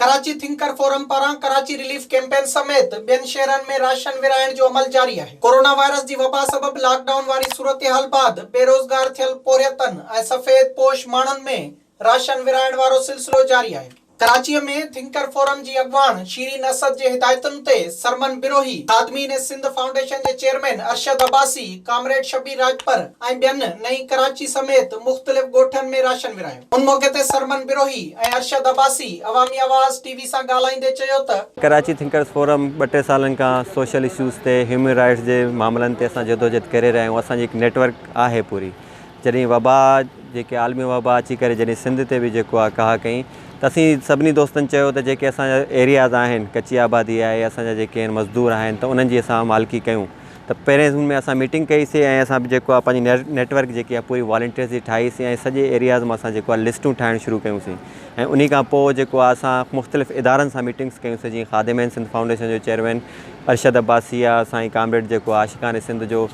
Karachi thinker forum پاران Karachi relief campaign سميت ٻين شهرن ۾ راشن ورهائڻ جو عمل جاري آهي. ڪورونا وائرس جي وبا سبب لاڪ ڊائون واري صورتحال بعد بيروزگار ٿيل پورهيتن ۽ سفيد پوش ماڻهن ۾ راشن ورهائڻ وارو سلسلو جاري آهي. ڪراچيء ۾ ٿنڪر فورم جي اڳواڻ شيرين اسد جي هدايتن تي سرمن بروهي، خادمين سنڌ فائونڊيشن جي چيئرمين ارشد عباسي، ڪامريڊ شبير راڄپر ۽ ٻين نئين ڪراچي سميت مختلف ڳوٺن ۾ راشن ورهايو. ان موقعي تي سرمن بروهي ۽ ارشد عباسي عوامي آواز ٽي وي سان ڳالهائيندي چيو ته. ڪراچي ٿنڪرز فورم ٻه ٽي سالن کان سوشل اشوز تي هيومن رائيٽس جي معاملن تي اسان جدوجھد ڪري رهيا آهيون اسان جي هڪ نيٽ ورڪ آهي پوري جڏهن وبا جيڪي عالمي وبا اچي ڪري جڏهن سنڌ تي به جيڪو آهي ڪاهه ڪئي ته اسين سڀني دوستن چيو ته جيڪي اسان جا ايرياز آهن ڪچي آبادي آهي اسان جا جيڪي آهن مزدور آهن ته انهن جي اسان مالڪي ڪيون ته پهرين ان ۾ اسان ميٽنگ ڪئي سي ۽ اسان جيڪو آهي پنهنجي نيٽ ورڪ جيڪي آهي پوري والنٽيئرز جي ٺاهي سي ۽ سڄي ايرياز مان اسان جيڪو آهي لسٽون ٺاهڻ شروع ڪيون سي ۽ انهي کان پوء جيڪو آهي اسان مختلف ادارن سان ميٽنگس ڪيون سي جيئن خادمين سنڌ فائونڊيشن جو چيئرمين ارشد عباسي آهي سائين ڪامريڊ جيڪو آهي عاشقان سنڌ جو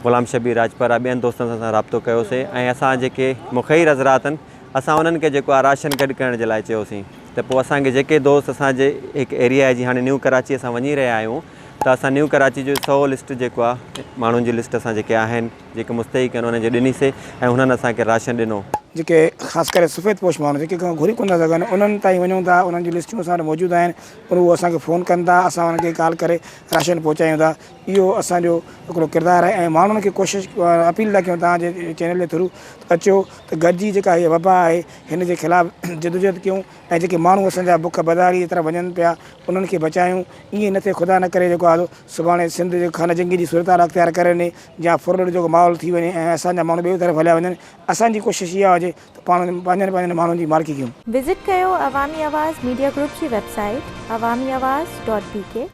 غلام شبير راڄپر ۽ ٻين دوستن سان اسان رابطو ڪيوسين ۽ اسان جيڪي مخير حضرات آهن اسان انهن کي جيڪو آهي راشن گڏ ڪرڻ جي لاء چيوسين ته پوء اسان کي جيڪي دوست اسان جي هڪ ايريا جي هاڻي نيو ڪراچي اسان وڃي رهيا آهيون ته اسان نيو ڪراچي جو سو لسٽ جيڪو آهي ماڻهن جي لسٽ اسان جيڪي آهن جيڪي مستحق آهن انهن جي ڏني سي ۽ انهن اسان کي راشن ڏنو. جيڪي خاص ڪري سفيد پوش ماڻهو جيڪي ڪنهن گهري ڪونه ٿا سگهن انهن تائين وڃون ٿا انهن جون لسٽون اسان وٽ موجود آهن اهو اسان کي فون ڪن ٿا اسان انهن کي ڪال ڪري راشن پهچايون ٿا اهو اسان جو هڪڙو ڪردار آهي ۽ ماڻهن کي ڪوشش اپيل ٿا ڪيون توهان جي چينل جي ٿرو ته اچو ته گڏجي جيڪا هيء وبا آهي هن جي خلاف جدوجهد ڪيون ۽ جيڪي ماڻهو اسان جا بک بدحالي جي طرف وڃن پيا انهن کي بچايون ائين نه ٿئي خدا نه ڪري جيڪو آهي سڀاڻي سنڌ جي خانه جنگي جي صورتحال اختيار ڪري وڃي يا ڦرلٽ جو ماحول ٿي وڃي ۽ اسان جا ماڻهو ٻئي طرف هليا وڃن اسان جي ڪوشش اها هجي ته پاڻ پنهنجن پنهنجن ماڻهن جي مالڪي ڪيون. وزٽ ڪيو عوامي آواز ميڊيا گروپ جي website Awami Awaz dot B K.